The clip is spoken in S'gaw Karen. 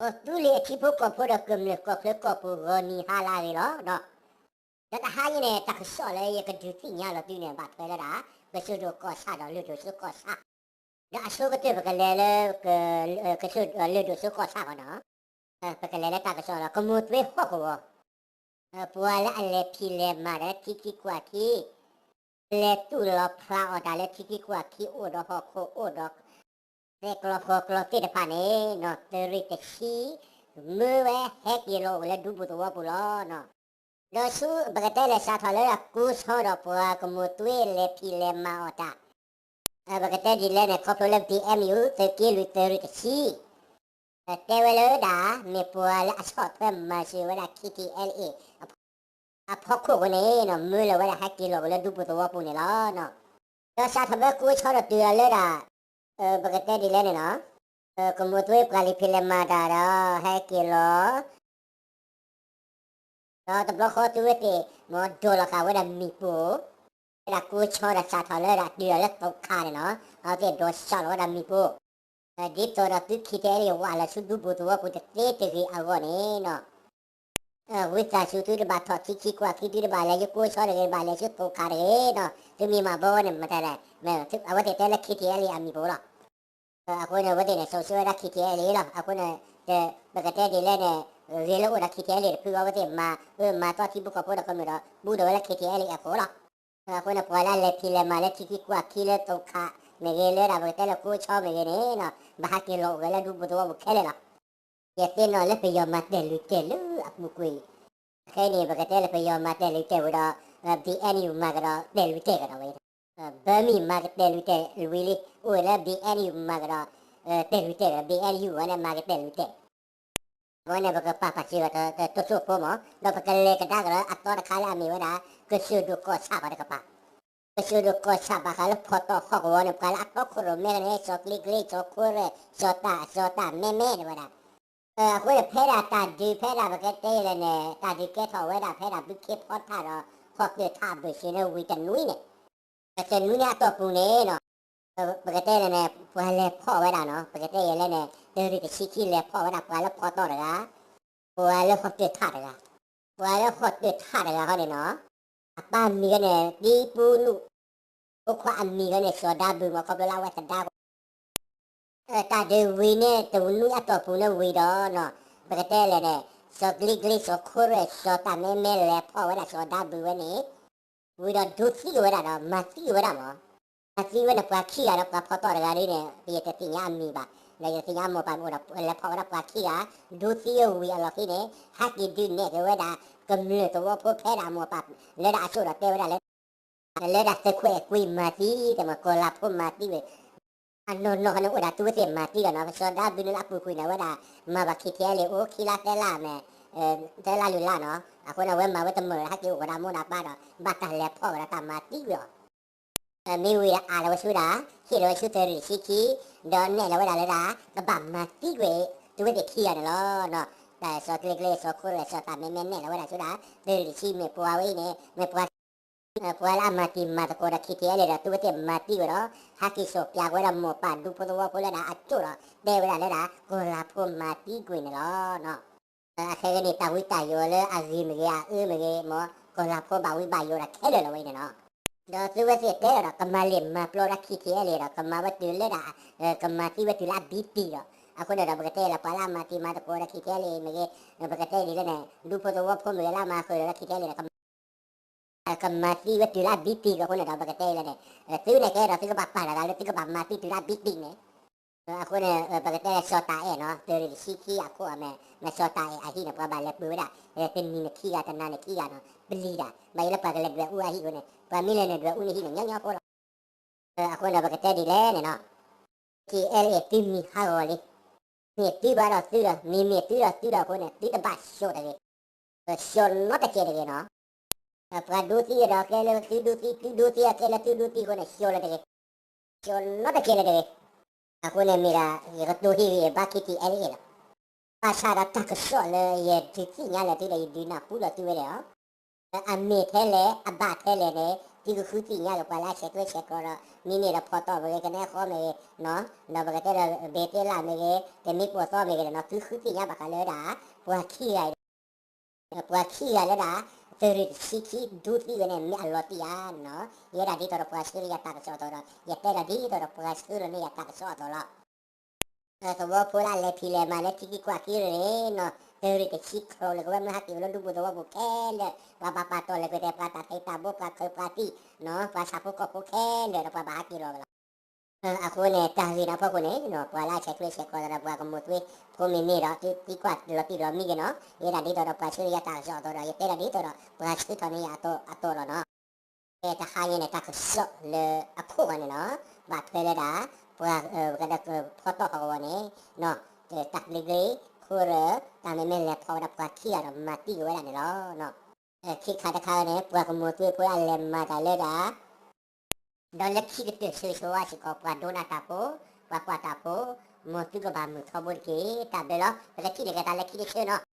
အိၣ်သူလ့ၤအထံဖိကီၢ်ဖိဒီးကမျၢၢ်ကီၢ်ချၢကီၢ်ပူၤဂီၤနံၤဟါလၢအဂ့ၤလီၤ. ဒီးတဟါအံၤန့ၣ် တၢ်ကစီၣ်လၢယကဒုးသ့ၣ်ညါလီၤသုန့ၣ် ဘၣ်ထွဲလၢဒၣ် ကစၢၢ်ဒိၣ်ကီၢ်ဆၣ်ဒီးလၢၢ်ဒိၣ်စိကီၢ်ဆၣ်, ဒီးအဆိကတၢၢ်ပကလဲၤလၢ ကစၢၢ်လၢၢ်ဒိၣ်စိကီၢ်ဆၣ်ဃီနီၤ, ပကလဲၤလၢတၢ်ကစီၣ်လီၤ ကမိၢ်သွ့ဟီၣ်ကဝီၤ ပှၤလၢအလဲၤဖံးလဲၤမၤတၢ်လၢထံခံကွၢ်ခံ, လဲၤတူၢ်လီၤဖျးအီၣ်တၢ်လၢထံခံကွၢ်ခံအိၣ်ဒီးဟီၣ်ခိၣ်အိၣ်ဒီး သဲးကျီဃီကျီသ့ၣ်တဖၣ်န့ၣ်နီၤ သုးရ့ၣ်တဆံ မၢဝဲဟဲက့ၤလီၤအိၣ်လၢဒူပူၤသဝီပူၤလီၤ. ဒီးဆူပကတဲလဲၤစးထီၣ်လၢကိးဆီဒီးပှၤကမိၢ်သွ့လဲၤဖံးလဲၤမၤအီၣ်တၢ် ပကတဲဒ်လဲၣ်န့ၣ် ခီဖျိလၢ ဘီအ့ၣ်ယူၣ် သုးက့လွံၢ်သုးရ့ၣ်တဆံ တဲဝဲလၢဒၣ် မ့ၢ်ပှၤလၢအဆီၣ်ထွဲမၤစၢၤဝဲဒၣ် ခံထံအဲလ်အ့ၣ် အဖီခိၣ်အဃိန့ၣ်နီၤ မၢလီၤဝဲဒၣ်ဟဲက့ၤလီၤက့ၤလၢဒူပူၤသဝီပူၤန့ၣ်လီၤ. ဒီးစးထီၣ်ဖဲကိးဆီဒီးတုၤလီၤလၢဒၣ် ပကတဲဒ်လဲၣ်န့ၣ်နီၤ ကမိၢ်သွ့ပှၤလံၤဖံးလဲၤမၤတၢ်ဒီးဟဲက့ၤလီၤ ဒီးတဘျီဃီသုဝဲသ့ၣ် မ်ဒိးလီၤဃာ်ဝဲဒၣ်မံၤပူၤ, ဝဲဒၣ်ကိးဆီဒီးစးထီၣ်လၢဒၣ်တုၤလီၤလၢသိခါန့ၣ်နီၤ အဝဲသ့ၣ်ဒိးစးလီၤဝဲဒၣ်မံၤပူၤ, ဒ်သိးဒီးသု ခံထံအဲလ်အ့ၣ် ဝးလီၤဆူဒူပူၤသဝီပူၤတသ့တဂ့ၤအဂီၢ်န့ၣ်နီၤ ဝံသးစူၤသုတဘၣ်ထီၣ် ထံခံကွၢ်ခံ သုတဘၣ်လဲၤဆူကိးဆီတဂ့ၤ ဘၣ်လဲၤဆူသိခါတဂ့ၤနီၤ သုမ့ၢ်မၤဘီဝဲန့ၣ် မတၤလဲၣ် အဝဲသ့ၣ်တဲလၢ ခံထံအဲလ်အ့ၣ် အမံၤပူၤလီၤ. အဃိန့ၣ် အဝဲသ့ၣ်န့ၣ် စိာ်ဆှၢဝဲဒၣ် ခံထံအဲလ်အ့ၣ် လီၤ. အဃိန့ၣ် ပကတဲဒ်လဲၣ်န့ၣ် ဂ့ၤလၢအိၣ်ဒီး ခံထံအဲလ်အ့ၣ် တဖုအံၤ အဝဲသ့ၣ်မၤအၢမၤသီထံဖိကီၢ်ဖိဒီးကမျၢၢ်ဒီး ဘူးဒီးဝဲလၢ ခံထံအဲလ်အ့ၣ် အဃိလီၤ. အဃိန့ၣ် ပှၤလၢအလဲၤဖံးလဲၤမၤလၢထံခံကွၢ်ခံလၢသိခါမ့ၢ်ဂ့ၤ လၢဒၣ်ပကတဲလၢကိးဆီမ့ၢ်ဂ့ၤန့ၣ်နီၤ ဘၣ်ဟဲက့ၤလီၤအိၣ်ဝဲလၢဒူပူၤသဝီပူၤခဲလၢာ်လီၤ. ယသ့ၣ်နီၣ်လၢပယီၤမၤတဲာ်လုၢ်တဲာ်လၢအပူၤကွံာ် ခဲအံၤန့ၣ် ပကတဲလၢပယီၤမၤတဲာ်လုၢ်တဲာ်ဝံၤဒီး ဘီအ့ၣ်ယူၣ် မၤကဒီးတဲာ်လုၢ်တဲာ်ကဒီးဝဲ ဘၢမံၣ်မၤကတဲာ်လုၢ်တဲာ်ဝံၤလံ အိၣ်ဝဲလၢ ဘီအ့ၣ်ယူၣ် မၤကဒီး တဲာ်လုၢ်တဲာ်ကဒီး ဘီအ့ၣ်ယူၣ် ဝဲန့ၣ်မၤကတဲာ်လုၢ်တဲာ် အဝဲန့ၣ် ပကပာ်ပာ်စၢၤကဒီးတစိၢ်ဖိမး ဒီးပကလဲၤကဒါကဒီးအသီတခါလၢအမ့ၢ်ဝဲဒၣ် ကစၢၢ်ဒိၣ်ကီၢ်ဆၣ်ပှၤတကပၤ ကစၢၢ်ဒိၣ်ကီၢ်ဆၣ်ဘၣ်ဃးလၢဖီၣ်တီၢ်ဟီၣ်ကဝီၤန့ၣ် ပှၤလၢအတီခိၣ်ရိၣ်မဲကန့ၣ် စီၤကျ့ကျ့ စီၤခိရဲၣ် စီၤတၢ် စီၤတၢ်မဲမဲန့ၣ်ဝဲဒၣ် အဃိန့ၣ် ဖဲဒၣ်တၢ်ဒုးဖဲဒၣ်ပကတဲလဲၣ်န့ၣ် တၢ်ဒုးကဲထီၣ်ဝဲဒၣ်ဖဲဒၣ် ဘုခ့ဖီထၣ်ဒီး ဟီၣ်ကၢၢ်ထၣ်ဘၢၣ်စၢၤန့ၣ် ဝံၤတနွံန့ၣ် တနွံန့ၣ်အတီၢ်ပူၤန့ၣ်နီၤ ပကတဲလဲၣ်န့ၣ် ပှၤလဲၤဖီၣ်ဝဲဒၣ်နီၤ ပကတဲယဲၢ်လဲၣ်န့ၣ် တရ့ၣ်တဆံခံလဲၤဖီၣ်ဝဲဒၣ်ပှၤလၢဖီၣ်တီၢ်တဂၤ ပှၤလၢဟီၣ်ကၢၢ်ထၣ်တဂၤ ပှၤလၢဟီၣ်ကၢၢ်ထၣ်တဂၤဃီန့ၣ်နီၤ အပၢ်မံၤဃီန့ၣ် သံပူနူၣ် ဖိခွါအမံၤဃီန့ၣ် စီၤဒါဘုးမး ခီဖျိလၢအဝဲသဒါ တၢ်ဒုးဝံၤန့ၣ် တနွံအတီၢ်ပူၤန့ၣ်ဝံၤဒီးနီၤ ပကတဲလဲၣ်န့ၣ် စီၤကျ့ကျ့ စီၤခိရဲၣ် စီၤတၢ်မဲမဲ လဲၤဖီၣ်ဝဲဒၣ်စီၤဒါဘုးဝဲန့ၣ် ဝံၤဒီးဒိးသံဝဲဒၣ်ဒီး မၤသံဝဲဒၣ်မး မၤသံဝဲန့ၣ် ပှၤခံဂၤဒီးပှၤဖီၣ်တီၢ်တဂၤဒ်န့ၣ် ပယတသ့ၣ်ညါအမံၤဘၣ် ဒီးယတသ့ၣ်ညါအမိၢ်ပၢ်မ့ၢ်အိၣ်ဒီး လဲၤဖီၣ်ဝဲဒၣ်ပှၤခံဂၤ ဒိးသံဝဲဝံၤအလီၢ်ခံန့ၣ် ဟဲက့ၤဒုးနဲၣ်က့ၤဝဲဒၣ် ကမျၢၢ်သဝီဖိဖဲဒၣ်အမိၢ်ပၢ် လၢဒၣ်အစိၣ်ဒီးတဲဝဲဒၣ်လၢ လၢဒၣ်သုးခွဲးကွံာ်မၤသံ တဲမး ကီၤလၤဖိမၤသံဝဲ အနီၢ်နီၢ်န့ၣ်အိၣ်ဒၣ်သုဝဲသ့ၣ်မၤသံဒီးနီၤ စီၤဒါဘုးန့ၣ်လၢအပူၤကွံာ်န့ၣ်ဝဲဒၣ် မၤဘၣ် ခံထံအဲလ့ၣ် အိၣ်ခံလါသၢလါမ့ၢ် သၢလါလွံၢ်လါနီၤ အဃိန့ၣ် အဝဲမၤဝဲတမုာ် ဟဲက့ၤအိၣ်ကဒီးမိၢ်ဒီးပၢ်ဒီး ဘၣ်တၢ်လဲၤဖီၣ်ဝဲဒီးတၢ်မၤသံကွံာ်အီၤ မ့ၢ်ဝံၤဒီးအးလီၤဝဲဆူဒၣ် ဟ့ၣ်လီၤဝဲဆူတရ့ၣ်တဆံခံ ဒီးနဲၣ်လီၤဝဲဒၣ်လၢဒၣ် ကဘၣ်မၤသံကွံာ် သုဝဲသ့ၣ်ခံဂၤန့ၣ်လီၤ. တၢ်စီၤကျ့ကျ့ စီၤခိရဲၣ် စီၤတၢ်မဲမဲနဲၣ်လီၤဝဲဒၣ်ဆူဒၣ် တရ့ၣ်တဆံ မ့ၢ်ပှၤဝဲအံၤန့ၣ် မ့ၢ်ပှၤ ပှၤလၢအမၤတံၤမၤသကိးဒီး ခံထံအဲလ့ၣ် ဒီးသုဝဲသ့ၣ်မၤသံကွံာ်ဒီး ဟဲက့ၤစိာ်ပၠးကွံာ်ဝဲဒၣ်မိၢ်ပၢ်ဒူဖိသဝီဖိလၢဒၣ်အစိၣ်ဒီး တဲဝဲဒၣ်လၢဒၣ် ကီၤလၤဖိမၤသံကွံာ်န့ၣ်လီၤ. အခဲကနံၣ် တၢ်ဝံတၢ်ယိးလၢအဂ့ၤမ့ၢ်ဂ့ၤ အအၢမ့ၢ်ဂ့ၤ မ်ကီၤလၤဖိဘၣ်ဝံဘၣ်ယိးဒၣ်ခဲလၢာ်လီၤဝဲအံၤန့ၣ်လီၤ. ဒီးသုဝဲသ့ၣ်တဲဒီး ကမၤလ့ၢ်မၤပျီဒၣ် ခံထံအဲလ့ၣ် ဒီး ကမၤဝဲတုၤလၢဒၣ် ကမၤသံဝဲတုၤလၢအဘံတံၢ်ဒီး အဃိန့ၣ်ဒီး ပကတဲလၢ ပှၤလၢအမၤတံၤမၤသကိးဒီး ခံထံအဲလ့ၣ်မ့ၢ်ဂ့ၤ ပကတဲဒ်လဲၣ်န့ၣ် ဒူဖိသဝီဖိမ့ၢ်ဂ့ၤ လၢအမၤဃုာ်ဒီး ခံထံအဲလ့ၣ်န့ၣ် ကမၤသံဝဲတုၤလၢအဘံတံၢ်အဃိန့ၣ်ဒီး ပကတဲဒ်လဲၣ်န့ၣ် သုန့ၣ်ကဲဒီး သုကဘၣ်ပာ်တဂၤလၢ သုကဘၣ်မၤသံတုၤလၢအဘံတံၢ်န့ၣ် အဃိန့ၣ် ပကတဲလၢ စီၤတၢ်အဲၣ်နီၤ တရ့ၣ်တဆံခံအခိၣ်အမဲာ် မ့ၢ်စီၤတၢ်အဲၣ်အဟံၣ်န့ၣ် ပှၤဘၣ်လဲၤပှ့ၤဝဲဒၣ် တနံၤန့ၣ်ခံဂၤ တနၤန့ၣ်ခံဂၤနီၤ ပျံၤတၢ် ဘၣ်ယိၣ်လၢပှၤကလဲၤဒွဲၣ်အူအဟံၣ်အဃိန့ၣ် ပှၤမ့ၢ်လဲၤနုာ်ဒွဲၣ်အူန့ၣ်ဟံၣ်န့ၣ် ညီညီဖိလီၤ. အဃိန့ၣ် ပကတဲဒ်လဲၣ်န့ၣ်နီၤ ခံထံအဲလ့ၣ် သုမံၤဟးဂီၤလံ မ့ၢ်သုဘၣ်ဒီးသုဒီး မ့မ့ၢ်သုဒီးသုဒီးအဃိန့ၣ် သုတဘၣ်စိာ်တဂ့ၤ စိာ်နီတစဲးတဂ့ၤနီၤ ပှၤဒိသံဒီးကဲလၢသုဒိသံ သုဒိသံကဲလၢသုဒိသံအဃိန့ၣ် စိာ်လီၤတဂ့ၤ စိာ်နီတစဲးလၢတဂ့ၤ အဃိန့ၣ်မ့ၢ်ဒၣ် ယကတိၤဟ့ၣ်ဂံၢ်ဘါ ခံထံအဲလ့ၣ်လီၤ. ဘၣ်ဆၣ်ဒီးတၢ်ကစီၣ်လၢယဒုးသ့ၣ်ညါလၢသုဒီး ယဒုးနၢ်ဟူလီၤသုဝဲဒၣ်လီၤ. အမ့ၢ်ထဲလဲၣ် အဘၣ်ထဲလဲၣ်န့ၣ် သုကဃုသ့ၣ်ညါလၢပှၤလၢအဆဲးကျိးဆဲးကျိးဒီး မ့ၢ်န့ၢ်ဒီးဖီတီၢ်မ့ၢ်ဂ့ၤ ကနဲဃီမ့ၢ်ဂ့ၤ နီၤ ဒီးပကတဲဒီးဘဲးတ့လၢ်မ့ၢ်ဂ့ၤ တမ့ၢ်ပိာ်သီမ့ၢ်ဂ့ၤဒီးနီၤ သုဃုသ့ၣ်ညါဘၣ်ဃးလၢဒၣ် ပှၤခံဂၤအံၤ ပှၤခံဂၤလၢဒၣ် သုးရ့ၣ်တဆံခံ ဒူသံဝဲန့ၣ် မ့ၢ်အလီၤတံၢ်ဧါနီၤ. ယဲဒၣ်ဒ်သိးဒီးပှၤဆှၢလၢယၤတၢ်ကစီၣ်အသိးဒီး ယတဲဒၣ်ဒ်သိးဒီးပှၤဆှၢလီၤန့ၢ်ယၤတၢ်ကစီၣ်အသိးလီၤ. သဝီဖိလၢအလဲၤဖံးလဲၤမၤလၢထံကံၢ်ကွၢ်ကံၢ်ရ့ၣ်န့ၣ်နီၤ သုးရ့ၣ်တဆံ ချိးလၢကဝဲမုၢ်ဟါက့ၤဝဲလၢဒူပူၤသဝီပူၤခဲလၢာ် ပှၤဘၣ်ပာ်တီၢ်လဲၤကွံာ်တဲ ပှၤတၢ်သ့တၢ်ဘိ ပှၤခၢၣ်ပှၤသံၣ်နီၤ ပှၤဆၣ်ဖိကီၢ်ဖိခဲလၢာ်ဒီးပှၤဘၣ်ဟးက့ၤလီၤဝဲလီၤ. အဃိန့ၣ် တၢ်ဂ့ၢ်န့ၣ်အဖီခိၣ်န့ၣ်နီၤ ပှၤလၢအဆဲးကျိးဆဲးကျိးသးဒီးပှၤကမိၢ်သွ့ဖိမ့ၢ်န့ၢ်ဒီး သုသံကွၢ်လီၤတံၢ်လီၤမံက့ၤနီၤ ယဲဒၣ်ဒ်သိးဒီးပှၤဆှၢန့ၢ်ယၤတၢ်ကစီၣ်အသိးဒီး ယတဲဒၣ်ဒ်သိးဒီးပှၤဆှၢထီၣ်န့ၢ်ယၤအသိးလီၤနီၤ. တဟါညါန့ၣ် တၢ်ကစီၣ်လၢအခိၣ်ဃီန့ၣ်နီၤ ဘၣ်ထွဲလၢဒၣ် ပှၤ ဖီတီၢ်ဟီၣ်ကဝီၤန့ၣ် တၢ်ပျ့ၤပျ့ၤ ခိၣ်ရၢ တၢ်မ့မ့ၢ်လဲၤဖီၣ်ဝဲဒၣ်ပှၤခံဂၤဒီးမၤတံၢ်က့ၤဝဲဒၣ်န့ၣ်လီၤ. ခံခါတခါန့ၣ် ပှၤကမိၢ်သွ့ဖိအလဲၤမၤတၢ်လၢဒၣ် ဒီးလၢခံကတၢၢ်ဆၢဂ့ၤဆၢဝါစ့ၢ်ကီး ပှၤဒိကနၣ်တၢ်ဖိ, ပှၤကွၢ်တၢ်ဖိ, မ်သုကဘၣ်မုာ်ထီဘိတက့ၢ်. တၢ်ဘျုးလီၤ. ပကထံၣ်လိာ်က့ၤသးလၢခံတဆၢနီၤ.